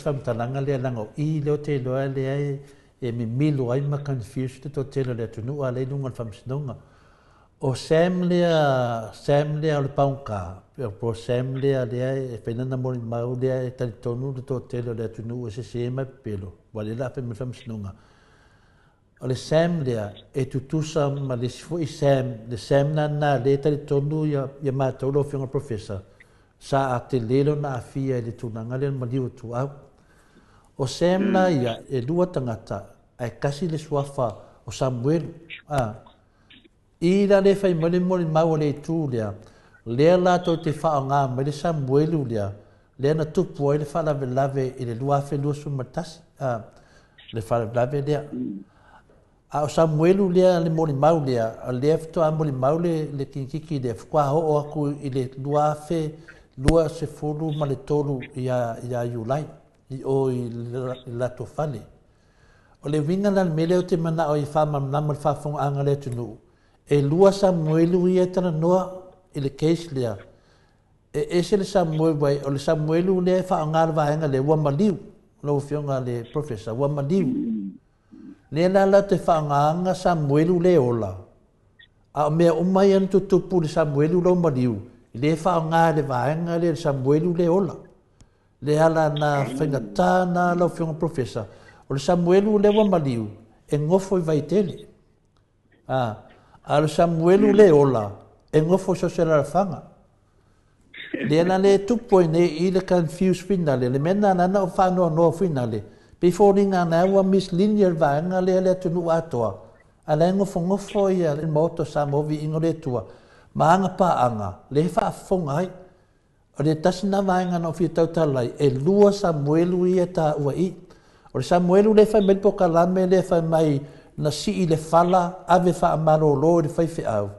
faamatalaga lea leaga o i lea ou te iloa lea e mimilo ai ma confuse le toatele o le atunuu a lea i luga o le faamasinoga. O Sam lea, Sam lea o le pagota, po o Sam lea lea e fai lana molimau lea e talitonu le toatele o le atunuu e sese ma e pepelo, ua lea o le a fai mai le faamasinoga. O le Sam lea e tutusa ma le isi foi Sam, le Sam lena lea e talitonu ia matou lau Afioga i le Professor, sa tele lona aafia i le tulaga lea o le maliu o Tuau. O Sam la ia, e lua tagata, ae tasi le suafa o Samuelu. I la le fai mai le molimau a le itu lea, lea latou te faaaoga mai le Samuelu lea, lea na tupu ai le faalavelave i le 2021, le faalavelave lea. A o Samuelu lea le molimau lea, lea faatoa molimau le kinititi lea, faatoa oo atu i le 2023 ia Iulai, i o i le latou fale. O le uiga la o le mea lea ou te manao ai e faamalamalama le faafofogaaga a le atunuu, e lua Samuelu ia e talanoa i le case lea. E ese le Samuelu ai, o le Samuelu lea e faaaoga le vaega lea, ua maliu, lau Afioga i le Professor, ua maliu. Lea la latou te faaaogaina Samuelu le ola, a o mea uma ia na tutupu i le Samuelu lau maliu, lea e faaaoga e le vaega lea le Samuelu le ola. Le ala na faigata na lau Afioga Professor, o le Samuelu lea ua maliu, e nofo i Vaitele. A o le Samuelu le ola, e nofo i so o se alaalafaga. Lea la le tupu ai nei i le confuse finale, le mea lena na ou faanoanoa finale, pei foliga na ua mislead le vaega lea le atunuu atoa, a la e nofonofo ia le Maota o Samoa viiga o le Atua, ma aga paaga, lea e faafofoga ai. O le tasi na vaega na ou fia tautala ai, e lua Samuelu ia e taua i. O le Samuelu lea e fai mai le polokalame lea e fai mai na sii le fala ave faamalolo i le faifeau,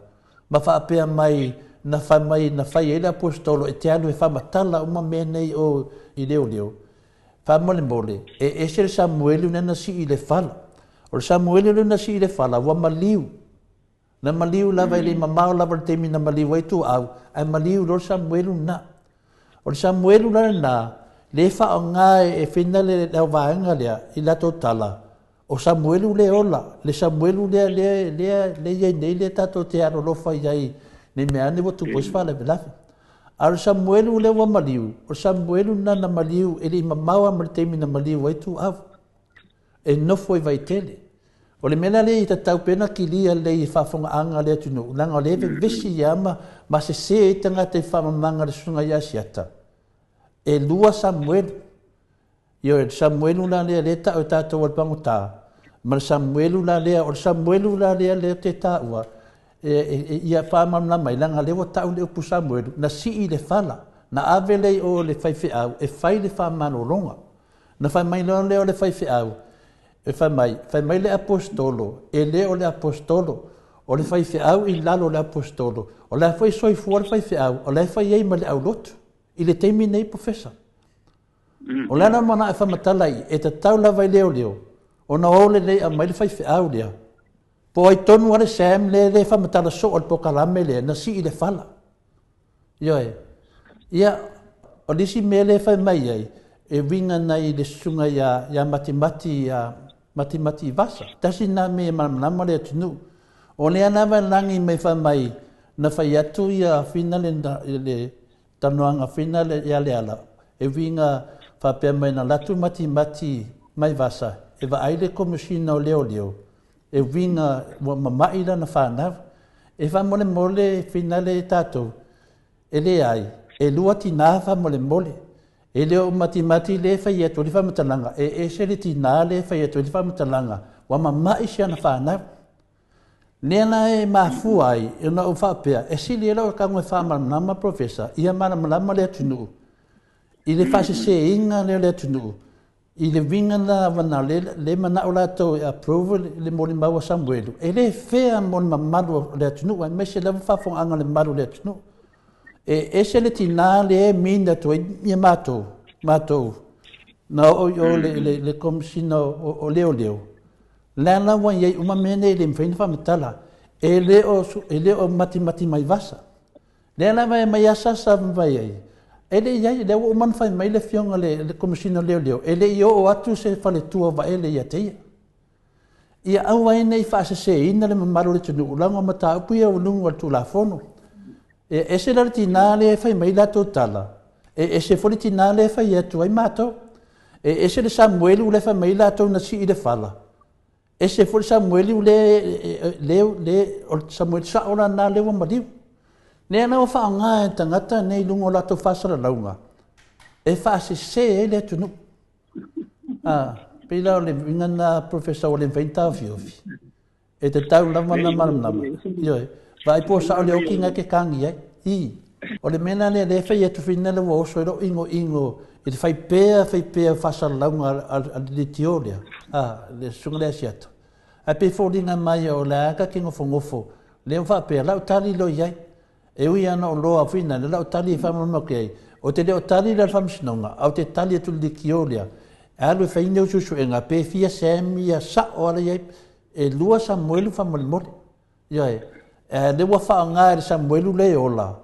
ma faapea mai na fai mai na fai ai le aposetolo e te alu e faamatala uma mea nei o i leoleo. Faamolemole, e ese le Samuelu lea na sii le fala. O le Samuelu lea na sii le fala ua maliu. Na maliu lava e le mamao lava le taimi na maliu ai Tuau, ae maliu loa le Samuelu lena. O le Samuelu la lena, le faaaoga e fina le auvaega lea i latou tala, o Samuelu le ola, le Samuelu lea lea lea le iai nei lea tatou te alolofa i ai nei mea ane ua tupu ai se faalavelave. A o le Samuelu lea ua maliu, o le Samuelu lena na maliu e le i mamao lava ma le taimi na maliu ai Tuau. E nofo i Vaitele. O le mea la lea i tatau pea na kilia lelei i faafofogaaga a le atunuu, leaga o lea e vevesi ia ma sese ai tagata i faamamaga a le susuga ia Asiata. E lua Samuelu. Ioe, le Samuelu la lea lea e tau e tatou o le pagota, ma le Samuelu la lea, o le Samuelu la lea lea te taua, ia faamalamalama ai, leaga lea ua tau le upu Samuelu, na sii le fala, na ave lea i o le faifeau e fai le faamalologa. Na fai mai loa lea o le faifeau, e fai mai le aposetolo, e le o le aposetolo, o le faifeau i lalo o le aposetolo, o la foi soifua le faifeau, o la e fai ai ma le aulotu, i le taimi nei, Professor. O le ala mana e faamatala i, e tatau lava i leoleo, ona o lelei aumai le faifeau lea. Po ai tonu a le Sam le le faamatala soo o le polokalame lea, na sii le fala. Ioe. Ia, o le isi mea lea e fai mai ai, e uiga nai le susuga ia Matimati, ia Matimati Vasa. Tasi na mea e malamalama le atunuu. O lea lava e lagi mai fai mai, na fai atu ia fina le talanoaga fina le ia Leala, e uiga faapea mai na latu Matimati mai Vasa, e vaai le komisina o leoleo, e uiga ua mamai lana fanau. E faamolemole fina le tatou, e leai, e lua tina faamolemole. E le o Matimati le fai atu le faamatalaga, e ese le tina le fai atu le faamatalaga, ua mamai si ana fanau. Lea la e mafua ai, e ona ou faapea, e sili ai lau tago e faamalamalama, Professor, ia malamalama le atunuu, i le faaseseina lea o le atunuu, i le uiga la wana le manao latou e approve le molimau a Samuelu, e le fea mo le mamalu o le atunuu, aemaise lava faafofogaaga o le mamalu o le atunuu. E ese le tina le mean atu ai ia matou, na oo i o le komisina o leoleo, lea la ua i ai uma mea nei e le mafai ona faamatala, e le o Matimati mai Vasa. Lea lava e mai asasa mai ai, E le i ai, lea ua uma ona fai mai le afioga i le Komesina o Leoleo, e le i oo atu se faletua o Vaele ia te ia. Ia aua ai ne i faaseseina le mamalu o le atunuu, leaga o mataupu ia ua i luga o le Tulafono. E ese la le tina lea e fai mai latou tala, e ese foi le tina lea e fai atu ai matou. E ese le Samuelu lea e fai mai latou na sii le fala, ese foi le Samuelu lea, o le Samuelu sao la lena lea ua maliu. Lea la ua faaaoga e tagata nei i luga o latou faasalalauga e faasese ai le atunuu. Pei la o le uiga lena, Professor, ua le mafai ona taofiofi. E tatau lava ona malamalama. Ioe. Vaai po o sao le oti na e te tagi ai. I. O le mea la lea lea e fai atu foi lea ua oso ai lou igoigo i le fai pea fai pea o faasalalauga a le leitio lea, le susuga lea Asiata. Ae pei e foliga mai o le a ta te nofonofo, lea ua faapea, lau tali loa i ai. E ui lava ina ou loa foi lea, lau tali e faamalamalama atu i ai, ou te le o tali la i le faamasinoga, ae ou te tali atu i le leitio lea, e alu e fai ni au suesuega, pe fia Sam ia sao ala i ai, e 2 Samuelu faamolemole. Ioe, lea ua faaaoga e le Samuelu lea e ola,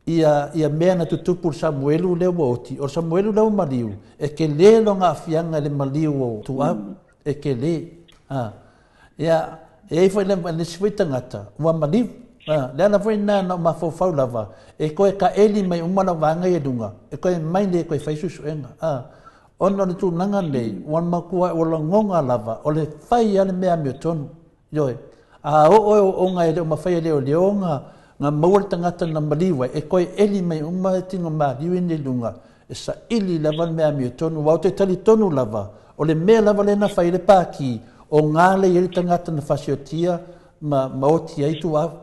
ia mea na tutupu i le Samuelu lea ua oti, o le Samuelu lea ua maliu, e tele lona aafiaga i le maliu o Tuau, e tele. Ia, e i ai foi le isi foi tagata ua maliu. Le ala foi lena na ou mafaufau lava, e toe taeli mai uma lau vaega ia i luga, e toe mai nei e toe fai suesuega. Ona o le tulaga nei, ua matua, ua lagona lava, o le fai lava le mea amiotonu. Ioe, a oo e ooooga e le o mafai e leoleo ona maua le tagata na maliu ai, e toe eli mai uma tino maliu ia nei i luga, e saili lava le mea amiotonu. Aua ou te talitonu lava, o le mea lava lea na fai ai le pati, o gā lea e i ai le tagata na fasiotia ma oti ai Tuau.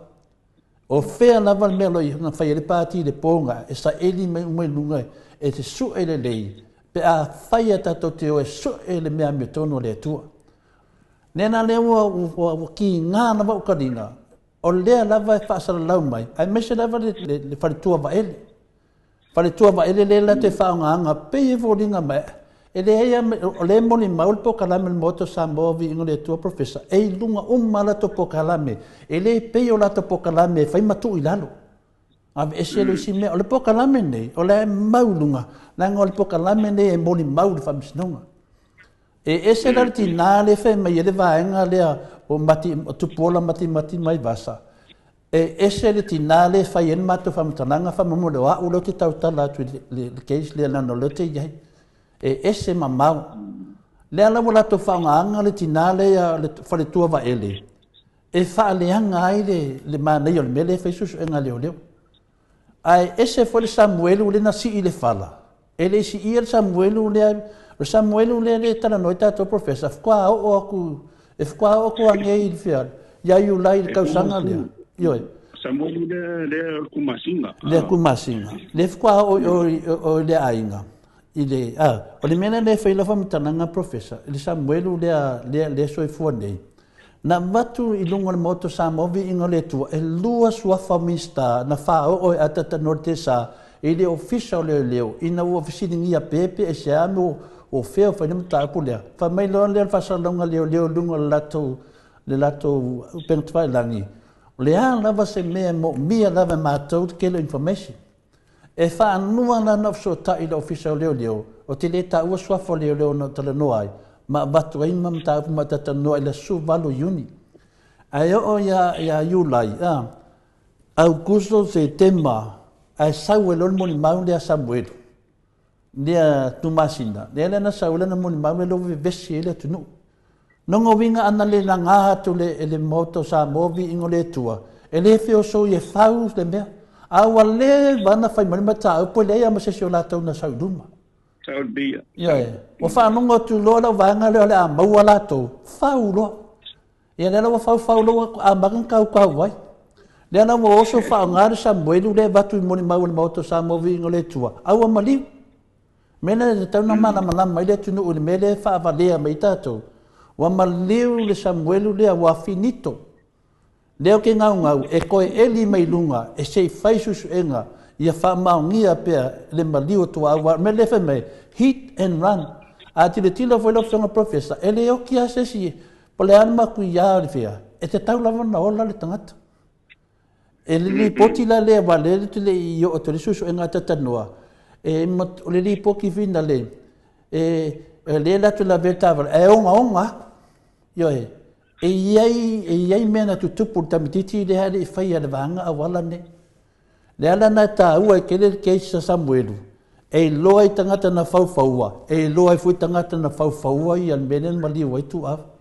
O fea lava le mea na fai ai le pati i le po na, e saili mai uma i luga e te sue lelei, pe a fai a tatou te o e sue le mea amiotonu a le Atua. Lea la lea ua kiga lava ou taliga, o lea lava e faasalalau mai, aemaise lava le faletua Vaele. Faletua Vaele lea la te faaaogaina, pei e foliga mai, e leai, o lea e molimau le polokalame o le Maota o Samoa, Viiga o le Atua, Professor, e i luga uma latou polokalame, e le pei o latou polokalame e fai ma tuu i lalo. Aveese le isi mea, o le polokalame nei, o lea e mau i luga, leaga o le polokalame nei e molimau i le faamasinoga. E ese la le tina lea e fai mai ai le vaega lea o mati, o Tupuola Matimati mai Vasa. E ese le tina lea e fai ai le matou faamatalaga faamolemole o au lea ou te tautala atu i le case lea leaga o lea ou te i ai. E ese mamao. Lea la ua latou faaaogaina le tina lea le faletua Vaele e faaleaga ai le manaia o le mea lea e fai suesuega a leoleo. Ae ese foi le Samuelu lea na sii i le fala. E le i siia le Samuelu lea, o le Samuelu lea e talanoa ai tatou Professor, faatoa oo atu, e faatoa oo atu anei i le fea, ia Iulai i le tausaga lea. Ioe. Samuelu lea o le Tumasina. Lea Tumasina. Lea faatoa oo i le aiga. I le, o le mea lea e fai lau faamatalaga Professor, i le Samuelu lea soifua nei, na avatu i luga o le Maota o Samoa Viiga o le Atua, e 2 suafa o Minisita na faaoo e ataatanoa le tesa i le ofisa o leoleo, ina ua fesiligia pe pe e se amo o fea o fai le mataupu lea. Fai mai loa lea o le faasalalauga leoleo i luga o le latou upega tafailagi, o le a lava se mea e moomia lava e matou le tele o information. E faanua la na fesootai i le ofisa o leoleo, o te le taua suafa o leoleo na talanoa ai, ma avatu ai ma mataupu ma tatalanoa i le aso 18 Iuni. Ae oo ia Iulai, Aukuso, Setema, ae sau ai loa le molimau lea a Samuelu, lea Tumasina, lea na sau ai lana molimau lea ua vevesi ai le atunuu. Nonga uiga ana le laga atu e le Maota o Samoa Viiga o le Atua, e le feosoi e fau le mea. A ua leva na fai mai le mataupu, e leai lava ma se isi o latou na sau i luma. Ioe, ua faalogo atu loa lau vaega lea o le a maua latou, fau loa. Ia lea la ua faufau loa ua amata ona tautau ai. Lea la ua oso faaaoga le Samuelu lea e avatu i molimau o le Maota o Samoa Viiga o le Atua, a ua maliu. Mea lea e tatau ona malamalama ai le atunuu i le mea lea e faavalea mai ai tatou. Ua maliu le Samuelu lea, ua finito. Lea ou te gaugau e toe eli mai luga e se i fai suesuega ia faamaonia pea le maliu o Tuaau. Aua o le mea lea e fai mai, hit and run. A tilotilo foi lau Afioga Professor, e le oti lava se isi, po o le a le matuia o le fea, e tatau lava ona ola le tagata. E le lipoti la lea, aua o lea ou te le i oo atu i le suesuega a Tatanoa, E o le lipoti finale, e lea latou te lavea i le taavale, ae ogaoga atu. Ioe, e i ai, e i ai mea na tutupu i le tamaitiiti lea ae le i faia e le vaega auala nei. Le ala lena e taua ai tele le case a Samuelu, e iloa ai tagata na faufauina, e iloa ai foi tagata na faufauina le mea lea na maliu ai Tuuava.